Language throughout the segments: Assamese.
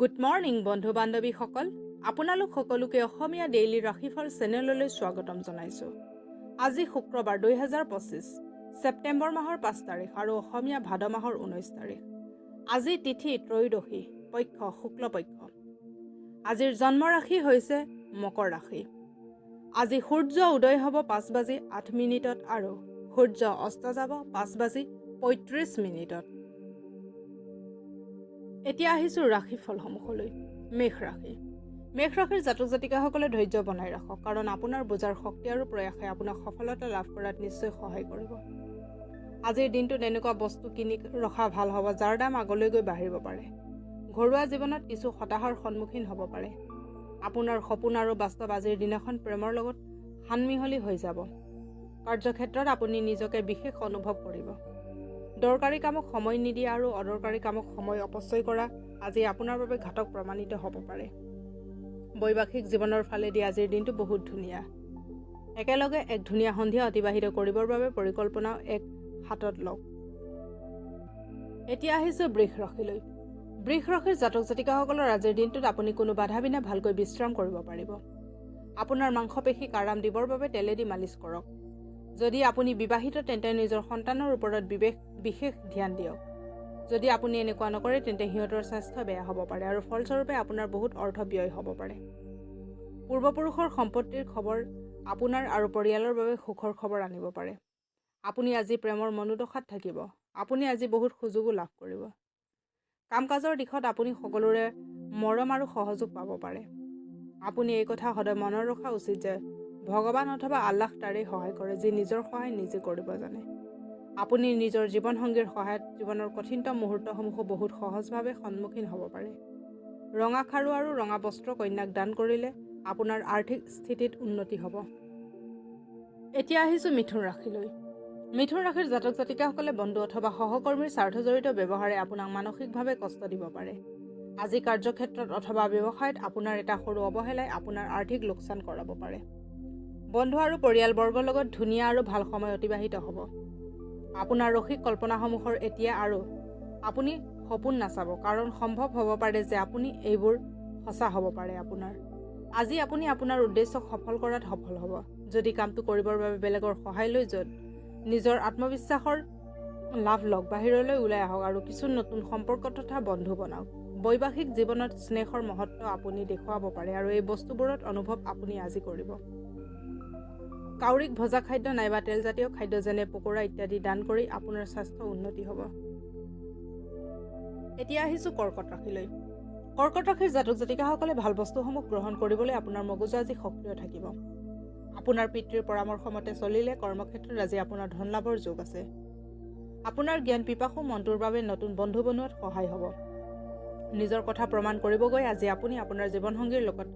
গুড মৰ্ণিং বন্ধু বান্ধৱীসকল, আপোনালোক সকলোকে অসমীয়া ডেইলি ৰাশিফল চেনেললৈ স্বাগতম জনাইছোঁ। আজি শুক্ৰবাৰ, 2025 ছেপ্টেম্বৰ মাহৰ 5 তাৰিখ আৰু অসমীয়া ভাদ মাহৰ 19 তাৰিখ। আজি তিথি ত্ৰয়োদশী, পক্ষ শুক্লপক্ষ। আজিৰ জন্মৰাশি হৈছে মকৰ ৰাশি। আজি সূৰ্য উদয় হ'ব 5 বাজি 8 মিনিটত আৰু সূৰ্য অস্ত যাব 5 বাজি 35 মিনিটত। এতিয়া আহিছোঁ ৰাশিফলসমূহলৈ। মেষ ৰাশি। মেষ ৰাশিৰ জাতক জাতিকাসকলে ধৈৰ্য বনাই ৰাখক, কাৰণ আপোনাৰ বুজাৰ শক্তি আৰু প্ৰয়াসে আপোনাক সফলতা লাভ কৰাত নিশ্চয় সহায় কৰিব। আজিৰ দিনটোত এনেকুৱা বস্তু কিনি ৰখা ভাল হ'ব, যাৰ দাম আগলৈ গৈ বাঢ়িব পাৰে। ঘৰুৱা জীৱনত কিছু হতাশাৰ সন্মুখীন হ'ব পাৰে। আপোনাৰ সপোন আৰু বাস্তৱ আজিৰ দিনাখন প্ৰেমৰ লগত সানমিহলি হৈ যাব। কাৰ্যক্ষেত্ৰত আপুনি নিজকে বিশেষ অনুভৱ কৰিব। দৰকাৰী কামক সময় নিদিয়া আৰু অদৰকাৰী কামক সময় অপচয় কৰা আজি আপোনাৰ বাবে ঘাতক প্ৰমাণিত হ'ব পাৰে। বৈবাহিক জীৱনৰ ফালেদি আজিৰ দিনটো বহুত ধুনীয়া। একেলগে এক ধুনীয়া সন্ধিয়া অতিবাহিত কৰিবৰ বাবে পৰিকল্পনাও এক হাতত লওক। এতিয়া আহিছোঁ বৃষ ৰাশিলৈ। বৃষ ৰাশিৰ জাতক জাতিকাসকলৰ আজিৰ দিনটোত আপুনি কোনো বাধা বিনা ভালকৈ বিশ্ৰাম কৰিব পাৰিব। আপোনাৰ মাংসপেশীক আৰাম দিবৰ বাবে তেলেদি মালিচ কৰক। যদি আপুনি বিবাহিত, তেন্তে নিজৰ সন্তানৰ ওপৰত বিশেষ ধ্যান দিয়ক। যদি আপুনি এনেকুৱা নকৰে, তেন্তে সিহঁতৰ স্বাস্থ্য বেয়া হ'ব পাৰে আৰু ফলস্বৰূপে আপোনাৰ বহুত অৰ্থ ব্যয় হ'ব পাৰে। পূৰ্বপুৰুষৰ সম্পত্তিৰ খবৰ আপোনাৰ আৰু পৰিয়ালৰ বাবে সুখৰ খবৰ আনিব পাৰে। আপুনি আজি প্ৰেমৰ মনোদশাত থাকিব। আপুনি আজি বহুত সুযোগো লাভ কৰিব। কাম কাজৰ দিশত আপুনি সকলোৰে মৰম আৰু সহযোগ পাব পাৰে। আপুনি এই কথা সদায় মনত ৰখা উচিত যে ভগৱান অথবা আল্লাহ তাৰেই সহায় কৰে, যি নিজৰ সহায় নিজে কৰিব জানে। আপুনি নিজৰ জীৱনসংগীৰ সহায়ত জীৱনৰ কঠিনতম মুহূৰ্তসমূহো বহুত সহজভাৱে সন্মুখীন হ'ব পাৰে। ৰঙা খাৰু আৰু ৰঙা বস্ত্ৰ কন্যাক দান কৰিলে আপোনাৰ আৰ্থিক স্থিতিত উন্নতি হ'ব। এতিয়া আহিছোঁ মিথুন ৰাশিলৈ। মিথুন ৰাশিৰ জাতক জাতিকাসকলে বন্ধু অথবা সহকৰ্মীৰ স্বাৰ্থজড়িত ব্যৱহাৰে আপোনাক মানসিকভাৱে কষ্ট দিব পাৰে। আজি কাৰ্যক্ষেত্ৰত অথবা ব্যৱসায়ত আপোনাৰ এটা সৰু অৱহেলাই আপোনাৰ আৰ্থিক লোকচান কৰাব পাৰে। বন্ধু আৰু পৰিয়ালবৰ্গৰ লগত ধুনীয়া আৰু ভাল সময় অতিবাহিত হ'ব। আপোনাৰ ৰসিক কল্পনাসমূহৰ এতিয়া আৰু আপুনি সপোন নাচাব, কাৰণ সম্ভৱ হ'ব পাৰে যে আপুনি এইবোৰ সঁচা হ'ব পাৰে আপোনাৰ। আজি আপুনি আপোনাৰ উদ্দেশ্যক সফল কৰাত সফল হ'ব, যদি কামটো কৰিবৰ বাবে বেলেগৰ সহায় লৈ য'ত নিজৰ আত্মবিশ্বাসৰ লাভ লওক। বাহিৰলৈ ওলাই আহক আৰু কিছু নতুন সম্পৰ্ক তথা বন্ধু বনাওক। বৈবাহিক জীৱনত স্নেহৰ মহত্ব আপুনি দেখুৱাব পাৰে আৰু এই বস্তুবোৰত অনুভৱ আপুনি আজি কৰিব। কাউৰীক ভজা খাদ্য নাইবা তেলজাতীয় খাদ্য, যেনে পকোৰা ইত্যাদি দান কৰি আপোনাৰ স্বাস্থ্য উন্নতি হ'ব। এতিয়া আহিছোঁ কৰ্কট ৰাশিলৈ। কৰ্কট ৰাশিৰ জাতক জাতিকাসকলে ভাল বস্তুসমূহ গ্ৰহণ কৰিবলৈ আপোনাৰ মগজু আজি সক্ৰিয় থাকিব। আপোনাৰ পিতৃৰ পৰামৰ্শ মতে চলিলে কৰ্মক্ষেত্ৰত আজি আপোনাৰ ধন লাভৰ যোগ আছে। আপোনাৰ জ্ঞান পিপাসু মনটোৰ বাবে নতুন বন্ধু বনোৱাত সহায় হ'ব। নিজৰ কথা প্ৰমাণ কৰিব গৈ আজি আপুনি আপোনাৰ জীৱনসংগীৰ লগত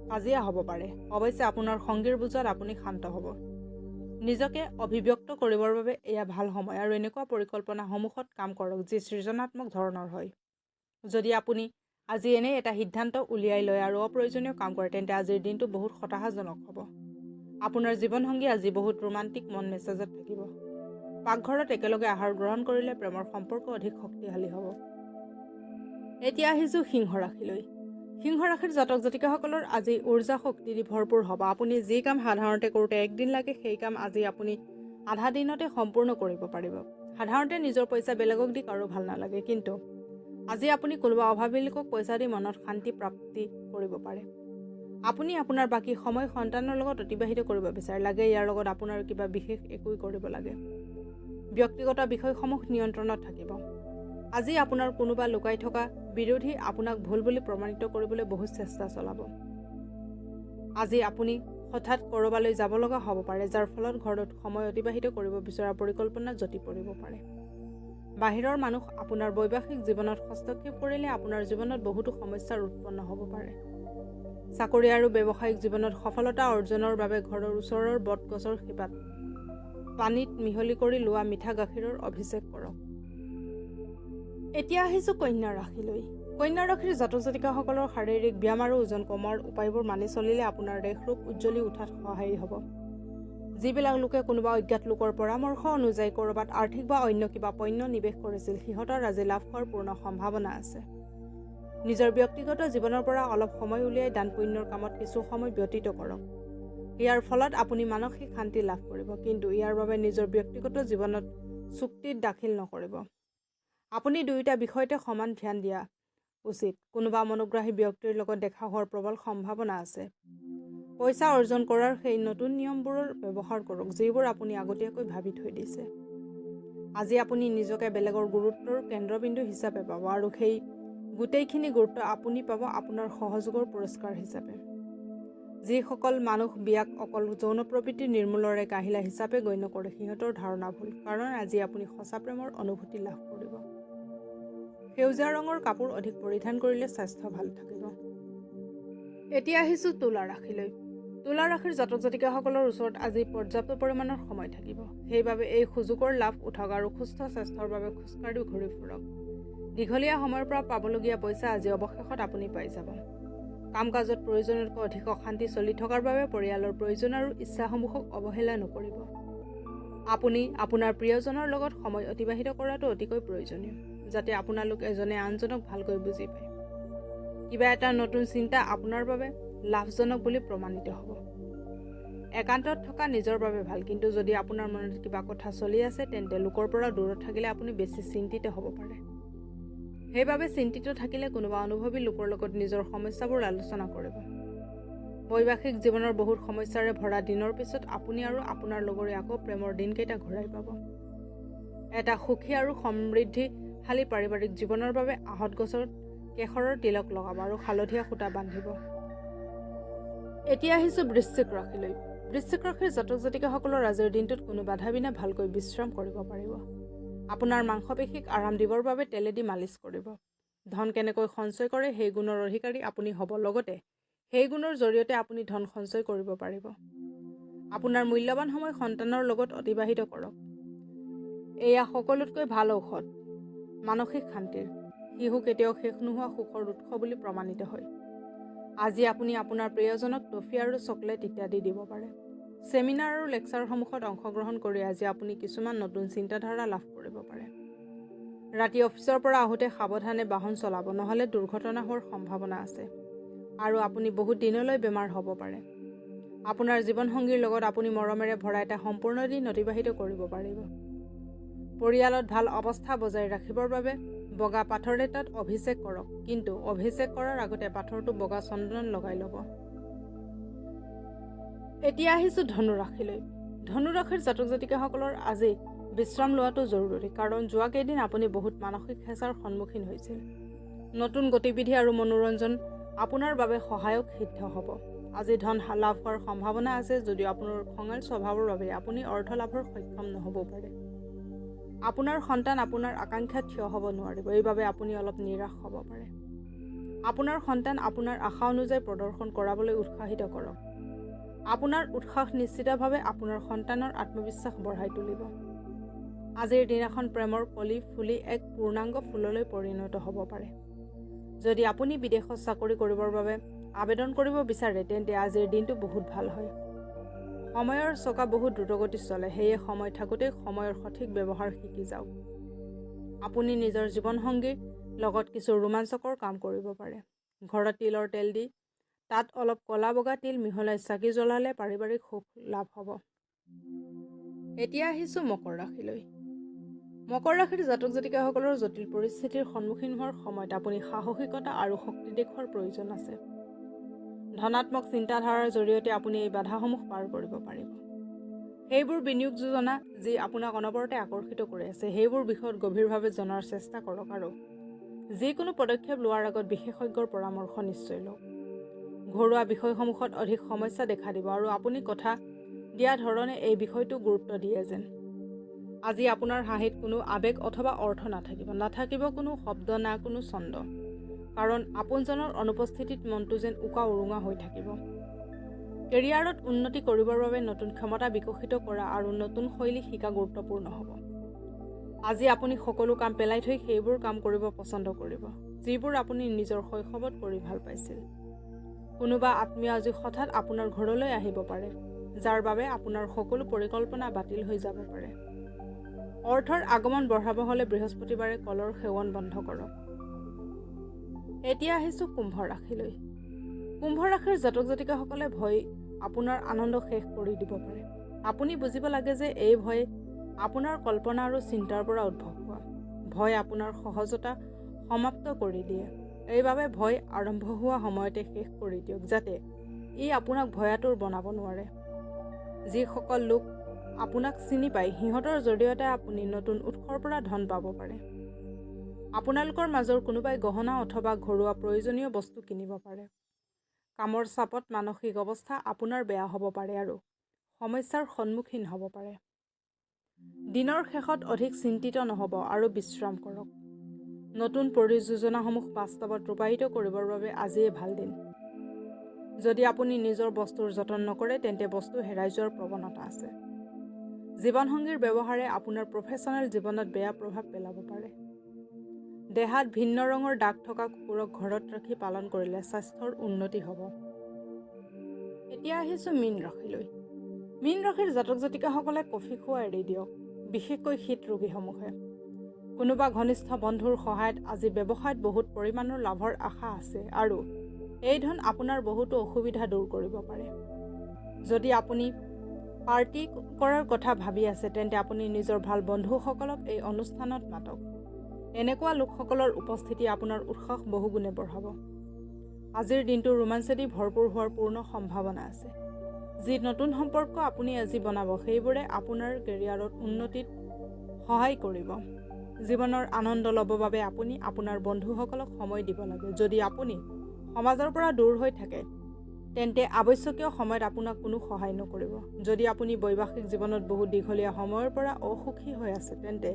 কাজিয়া হ'ব পাৰে। অৱশ্যে আপোনাৰ সংগীৰ বুজাত আপুনি শান্ত হ'ব। নিজকে অভিব্যক্ত কৰিবৰ বাবে এয়া ভাল সময় আৰু এনেকুৱা পৰিকল্পনাসমূহত কাম কৰক, যি সৃজনাত্মক ধৰণৰ হয়। যদি আপুনি আজি এনে এটা সিদ্ধান্ত উলিয়াই লয় আৰু অপ্ৰয়োজনীয় কাম কৰে, তেন্তে আজিৰ দিনটো বহুত হতাশাজনক হ'ব। আপোনাৰ জীৱনসংগী আজি বহুত ৰোমান্টিক মন মেজাজত থাকিব। পাকঘৰত একেলগে আহাৰ গ্ৰহণ কৰিলে প্ৰেমৰ সম্পৰ্ক অধিক শক্তিশালী হ'ব। এতিয়া আহিছোঁ সিংহ ৰাশিলৈ। সিংহ ৰাশিৰ জাতক জাতিকাসকলৰ আজি উৰ্জা শক্তি দি ভৰপূৰ হ'ব। আপুনি যি কাম সাধাৰণতে কৰোঁতে একদিন লাগে, সেই কাম আজি আপুনি আধা দিনতে সম্পূৰ্ণ কৰিব পাৰিব। সাধাৰণতে নিজৰ পইচা বেলেগক দি কাৰো ভাল নালাগে, কিন্তু আজি আপুনি কোনোবা অভাৱী লোকক পইচা দি মনত শান্তি প্ৰাপ্তি কৰিব পাৰে। আপুনি আপোনাৰ বাকী সময় সন্তানৰ লগত অতিবাহিত কৰিব বিচাৰে, লাগে ইয়াৰ লগত আপোনাৰ কিবা বিশেষ একোৱেই কৰিব লাগে। ব্যক্তিগত বিষয়সমূহ নিয়ন্ত্ৰণত থাকিব। আজি আপোনাৰ কোনোবা লুকাই থকা বিৰোধী আপোনাক ভুল বুলি প্ৰমাণিত কৰিবলৈ বহুত চেষ্টা চলাব। আজি আপুনি হঠাৎ ক'ৰবালৈ যাব লগা হ'ব পাৰে, যাৰ ফলত ঘৰত সময় অতিবাহিত কৰিব বিচৰা পৰিকল্পনা যতি পৰিব পাৰে। বাহিৰৰ মানুহ আপোনাৰ বৈবাহিক জীৱনত হস্তক্ষেপ কৰিলে আপোনাৰ জীৱনত বহুতো সমস্যাৰ উৎপন্ন হ'ব পাৰে। চাকৰি আৰু ব্যৱসায়িক জীৱনত সফলতা অৰ্জনৰ বাবে ঘৰৰ ওচৰৰ বটগছৰ শিপাত পানীত মিহলি কৰি লোৱা মিঠা গাখীৰৰ অভিষেক কৰক। এতিয়া আহিছোঁ কন্যা ৰাশিলৈ। কন্যা ৰাশিৰ জাতক জাতিকাসকলৰ শাৰীৰিক ব্যায়াম আৰু ওজন কমোৱাৰ উপায়বোৰ মানি চলিলে আপোনাৰ দেহৰূপ উজ্জ্বলি উঠাত সহায়ী হ'ব। যিবিলাক লোকে কোনোবা অজ্ঞাত লোকৰ পৰামৰ্শ অনুযায়ী ক'ৰবাত আৰ্থিক বা অন্য কিবা পণ্য নিৱেশ কৰিছিল, সিহঁতৰ আজি লাভ হোৱাৰ পূৰ্ণ সম্ভাৱনা আছে। নিজৰ ব্যক্তিগত জীৱনৰ পৰা অলপ সময় উলিয়াই দান পুণ্যৰ কামত কিছু সময় ব্যতীত কৰক। ইয়াৰ ফলত আপুনি মানসিক শান্তি লাভ কৰিব, কিন্তু ইয়াৰ বাবে নিজৰ ব্যক্তিগত জীৱনত চুক্তিত দাখিল নকৰিব। আপুনি দুয়োটা বিষয়তে সমান ধ্যান দিয়া উচিত। কোনোবা মনোগ্ৰাহী ব্যক্তিৰ লগত দেখা হোৱাৰ প্ৰবল সম্ভাৱনা আছে। পইচা অৰ্জন কৰাৰ সেই নতুন নিয়মবোৰৰ ব্যৱহাৰ কৰক যিবোৰ আপুনি আগতীয়াকৈ ভাবি থৈ দিছে। আজি আপুনি নিজকে বেলেগৰ গুৰুত্বৰ কেন্দ্ৰবিন্দু হিচাপে পাব আৰু সেই গোটেইখিনি গুৰুত্ব আপুনি পাব আপোনাৰ সহযোগৰ পুৰস্কাৰ হিচাপে। যিসকল মানুহ বিয়াক অকল যৌন প্ৰবৃত্তি নিৰ্মূলৰ এক আহিলা হিচাপে গণ্য কৰে সিহঁতৰ ধাৰণা ভুল, কাৰণ আজি আপুনি সঁচা প্ৰেমৰ অনুভূতি লাভ কৰিব। সেউজীয়া ৰঙৰ কাপোৰ অধিক পৰিধান কৰিলে স্বাস্থ্য ভাল থাকিব। এতিয়া আহিছোঁ তুলা ৰাশিলৈ। তুলা ৰাশিৰ জাতক জাতিকাসকলৰ ওচৰত আজি পৰ্যাপ্ত পৰিমাণৰ সময় থাকিব, সেইবাবে এই সুযোগৰ লাভ উঠাওক আৰু সুস্থ স্বাস্থ্যৰ বাবে খোজকাঢ়ি ঘূৰি ফুৰক। দীঘলীয়া সময়ৰ পৰা পাবলগীয়া পইচা আজি অৱশেষত আপুনি পাই যাব। কাম কাজত প্ৰয়োজনতকৈ অধিক অশান্তি চলি থকাৰ বাবে পৰিয়ালৰ প্ৰয়োজন আৰু ইচ্ছাসমূহক অৱহেলা নকৰিব। আপুনি আপোনাৰ প্ৰিয়জনৰ লগত সময় অতিবাহিত কৰাটো অতিকৈ প্ৰয়োজনীয়, যাতে আপোনালোক এজনে আনজনক ভালকৈ বুজি পায়। কিবা এটা নতুন চিন্তা আপোনাৰ বাবে লাভজনক বুলি প্ৰমাণিত হ'ব। একান্তত থকা নিজৰ বাবে ভাল, কিন্তু যদি আপোনাৰ মনত কিবা কথা চলি আছে তেন্তে লোকৰ পৰা দূৰত থাকিলে আপুনি বেছি চিন্তিত হ'ব পাৰে। সেইবাবে চিন্তিত থাকিলে কোনোবা অনুভৱী লোকৰ লগত নিজৰ সমস্যাবোৰ আলোচনা কৰিব। বৈবাহিক জীৱনৰ বহুত সমস্যাৰে ভৰা দিনৰ পিছত আপুনি আৰু আপোনাৰ লগৰে আকৌ প্ৰেমৰ দিনকেইটা ঘূৰাই পাব। এটা সুখী আৰু সমৃদ্ধিশালী পাৰিবাৰিক জীৱনৰ বাবে আহঁত গছত কেশৰৰ তিলক লগাব আৰু হালধীয়া সূতা বান্ধিব। এতিয়া আহিছোঁ বৃশ্চিক ৰাশিলৈ। বৃশ্চিক ৰাশিৰ জাতক জাতিকাসকলৰ আজিৰ দিনটোত কোনো বাধা বিনা ভালকৈ বিশ্ৰাম কৰিব পাৰিব। আপোনাৰ মাংসপেশীক আৰাম দিবৰ বাবে তেলেদি মালিচ কৰিব। ধন কেনেকৈ সঞ্চয় কৰে সেই গুণৰ অধিকাৰী আপুনি হ'ব, লগতে সেই গুণৰ জৰিয়তে আপুনি ধন সঞ্চয় কৰিব পাৰিব। আপোনাৰ মূল্যৱান সময় সন্তানৰ লগত অতিবাহিত কৰক। এয়া সকলোতকৈ ভাল ঔষধ মানসিক শান্তিৰ। শিশু কেতিয়াও শেষ নোহোৱা সুখৰ উৎস বুলি প্ৰমাণিত হয়। আজি আপুনি আপোনাৰ প্ৰিয়জনক টফি আৰু চকলেট ইত্যাদি দিব পাৰে। ছেমিনাৰ আৰু লেকচাৰসমূহত অংশগ্ৰহণ কৰি আজি আপুনি কিছুমান নতুন চিন্তাধাৰা লাভ কৰিব পাৰে। ৰাতি অফিচৰ পৰা আহোঁতে সাৱধানে বাহন চলাব, নহ'লে দুৰ্ঘটনা হোৱাৰ সম্ভাৱনা আছে আৰু আপুনি বহুত দিনলৈ বেমাৰ হ'ব পাৰে। আপোনাৰ জীৱনসংগীৰ লগত আপুনি মৰমেৰে ভৰা এটা সম্পূৰ্ণ দিন অতিবাহিত কৰিব পাৰিব। পৰিয়ালত ভাল অৱস্থা বজাই ৰাখিবৰ বাবে বগা পাথৰ এটাত অভিষেক কৰক, কিন্তু অভিষেক কৰাৰ আগতে পাথৰটো বগা চন্দন লগাই ল'ব। এতিয়া আহিছোঁ ধনুৰাশিলৈ। ধনুৰাশিৰ জাতক জাতিকাসকলৰ আজি বিশ্ৰাম লোৱাটো জৰুৰী, কাৰণ যোৱা কেইদিন আপুনি বহুত মানসিক হেঁচাৰ সন্মুখীন হৈছিল। নতুন গতিবিধি আৰু মনোৰঞ্জন আপোনাৰ বাবে সহায়ক সিদ্ধ হ'ব। আজি ধন লাভ হোৱাৰ সম্ভাৱনা আছে যদিও আপোনাৰ খঙাল স্বভাৱৰ বাবে আপুনি অৰ্থ লাভৰ সক্ষম নহ'ব পাৰে। আপোনাৰ সন্তান আপোনাৰ আকাংক্ষাত থিয় হ'ব নোৱাৰিব, এইবাবে আপুনি অলপ নিৰাশ হ'ব পাৰে। আপোনাৰ সন্তান আপোনাৰ আশা অনুযায়ী প্ৰদৰ্শন কৰাবলৈ উৎসাহিত কৰক। আপোনাৰ উৎসাহ নিশ্চিতভাৱে আপোনাৰ সন্তানৰ আত্মবিশ্বাস বঢ়াই তুলিব। আজিৰ দিনাখন প্ৰেমৰ কলি ফুলি এক পূৰ্ণাংগ ফুললৈ পৰিণত হ'ব পাৰে। যদি আপুনি বিদেশত চাকৰি কৰিবৰ বাবে আবেদন কৰিব বিচাৰে তেন্তে আজিৰ দিনটো বহুত ভাল হয়। সময়ৰ চকা বহুত দ্ৰুতগতিত চলে, সেয়ে সময় থাকোঁতেই সময়ৰ সঠিক ব্যৱহাৰ শিকি যাওক। আপুনি নিজৰ জীৱনসংগীৰ লগত কিছু ৰোমাঞ্চকৰ কাম কৰিব পাৰে। ঘৰত তিলৰ তেল দি তাত অলপ ক'লা বগা তিল মিহলাই চাকি জ্বলালে পাৰিবাৰিক সুখ লাভ হ'ব। এতিয়া আহিছোঁ মকৰ ৰাশিলৈ। মকৰ ৰাশিৰ জাতক জাতিকাসকলৰ জটিল পৰিস্থিতিৰ সন্মুখীন হোৱাৰ সময়ত আপুনি সাহসিকতা আৰু শক্তি দেখুওৱাৰ প্ৰয়োজন আছে। ধনাত্মক চিন্তাধাৰাৰ জৰিয়তে আপুনি এই বাধাসমূহ পাৰ কৰিব পাৰিব। সেইবোৰ বিনিয়োগ যোজনা যি আপোনাক অনবৰতে আকৰ্ষিত কৰি আছে, সেইবোৰ বিষয়ত গভীৰভাৱে জনাৰ চেষ্টা কৰক আৰু যিকোনো পদক্ষেপ লোৱাৰ আগত বিশেষজ্ঞৰ পৰামৰ্শ নিশ্চয় লওক। ঘৰুৱা বিষয়সমূহত অধিক সমস্যা দেখা দিব আৰু আপুনি কথা দিয়া ধৰণে এই বিষয়টো গুৰুত্ব দিয়ে যেন। আজি আপোনাৰ হাঁহিত কোনো আৱেগ অথবা অৰ্থ নাথাকিব, নাথাকিব কোনো শব্দ না কোনো ছন্দ, কাৰণ আপোনজনৰ অনুপস্থিতিত মনটো যেন উকা উৰুঙা হৈ থাকিব। কেৰিয়াৰত উন্নতি কৰিবৰ বাবে নতুন ক্ষমতা বিকশিত কৰা আৰু নতুন শৈলী শিকা গুৰুত্বপূৰ্ণ হ'ব। আজি আপুনি সকলো কাম পেলাই থৈ সেইবোৰ কাম কৰিব পছন্দ কৰিব যিবোৰ আপুনি নিজৰ শৈশৱত কৰি ভাল পাইছিল। কোনোবা আত্মীয় আজি হঠাৎ আপোনাৰ ঘৰলৈ আহিব পাৰে, যাৰ বাবে আপোনাৰ সকলো পৰিকল্পনা বাতিল হৈ যাব পাৰে। অৰ্থৰ আগমন বঢ়াব হ'লে বৃহস্পতিবাৰে কলৰ সেৱন বন্ধ কৰক। এতিয়া আহিছোঁ কুম্ভ ৰাশিলৈ। কুম্ভ ৰাশিৰ জাতক জাতিকাসকলে ভয় আপোনাৰ আনন্দ শেষ কৰি দিব পাৰে। আপুনি বুজিব লাগে যে এই ভয় আপোনাৰ কল্পনা আৰু চিন্তাৰ পৰা উদ্ভৱ হোৱা। ভয় আপোনাৰ সহজতা সমাপ্ত কৰি দিয়ে। এইবাবে ভয় আৰম্ভ হোৱা সময়তে শেষ কৰি দিয়ক, যাতে ই আপোনাক ভয়াতুৰ বনাব নোৱাৰে। যিসকল লোক আপোনাক চিনি পায়, সিহঁতৰ জৰিয়তে আপুনি নতুন উৎসৰ পৰা ধন পাব পাৰে। আপোনালোকৰ মাজৰ কোনোবাই গহনা অথবা ঘৰুৱা প্ৰয়োজনীয় বস্তু কিনিব পাৰে। কামৰ চাপত মানসিক অৱস্থা আপোনাৰ বেয়া হ'ব পাৰে আৰু সমস্যাৰ সন্মুখীন হ'ব পাৰে। দিনৰ শেষত অধিক চিন্তিত নহ'ব আৰু বিশ্ৰাম কৰক। নতুন পৰিযোজনাসমূহ বাস্তৱত ৰূপায়িত কৰিবৰ বাবে আজিয়ে ভাল দিন। যদি আপুনি নিজৰ বস্তুৰ যতন নকৰে, তেন্তে বস্তু হেৰাই যোৱাৰ প্ৰৱণতা আছে। জীৱনসংগীৰ ব্যৱহাৰে আপোনাৰ প্ৰফেচনেল জীৱনত বেয়া প্ৰভাৱ পেলাব পাৰে। দেহাত ভিন্ন ৰঙৰ দাগ থকা কুকুৰক ঘৰত ৰাখি পালন কৰিলে স্বাস্থ্যৰ উন্নতি হ'ব। এতিয়া আহিছোঁ মীন ৰাশিলৈ। মীন ৰাশিৰ জাতক জাতিকাসকলে কফি খোৱা এৰি দিয়ক, বিশেষকৈ হৃদ ৰোগীসমূহে। কোনোবা ঘনিষ্ঠ বন্ধুৰ সহায়ত আজি ব্যৱসায়ত বহুত পৰিমাণৰ লাভৰ আশা আছে আৰু এই ধন আপোনাৰ বহুতো অসুবিধা দূৰ কৰিব পাৰে। যদি আপুনি পাৰ্টি কৰাৰ কথা ভাবি আছে, তেন্তে আপুনি নিজৰ ভাল বন্ধুসকলক এই অনুষ্ঠানত মাতক। এনেকুৱা লোকসকলৰ উপস্থিতি আপোনাৰ উৎসাহ বহুগুণে বঢ়াব। আজিৰ দিনটো ৰোমাঞ্চেদি ভৰপূৰ হোৱাৰ পূৰ্ণ সম্ভাৱনা আছে। যি নতুন সম্পৰ্ক আপুনি আজি বনাব, সেইবোৰে আপোনাৰ কেৰিয়াৰত উন্নতিত সহায় কৰিব। জীৱনৰ আনন্দ ল'বৰ বাবে আপুনি আপোনাৰ বন্ধুসকলক সময় দিব লাগে। যদি আপুনি সমাজৰ পৰা দূৰ হৈ থাকে, তেন্তে আৱশ্যকীয় সময়ত আপোনাক কোনো সহায় নকৰিব। যদি আপুনি বৈবাহিক জীৱনত বহু দীঘলীয়া সময়ৰ পৰা অসুখী হৈ আছে, তেন্তে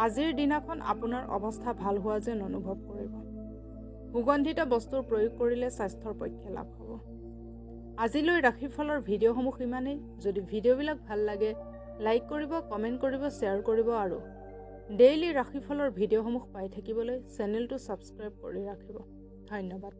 আজিৰ দিনাখন আপোনাৰ অৱস্থা ভাল হোৱা যেন অনুভৱ কৰিব। সুগন্ধিত বস্তুৰ প্ৰয়োগ কৰিলে স্বাস্থ্যৰ পক্ষে লাভ হ'ব। আজিলৈ ৰাশিফলৰ ভিডিঅ'সমূহ ইমানেই। যদি ভিডিঅ'বিলাক ভাল লাগে, লাইক কৰিব, কমেণ্ট কৰিব, শ্বেয়াৰ কৰিব আৰু ডেইলি ৰাশিফলৰ ভিডিঅ'সমূহ পাই থাকিবলৈ চেনেলটো ছাবস্ক্ৰাইব কৰি ৰাখিব। ধন্যবাদ।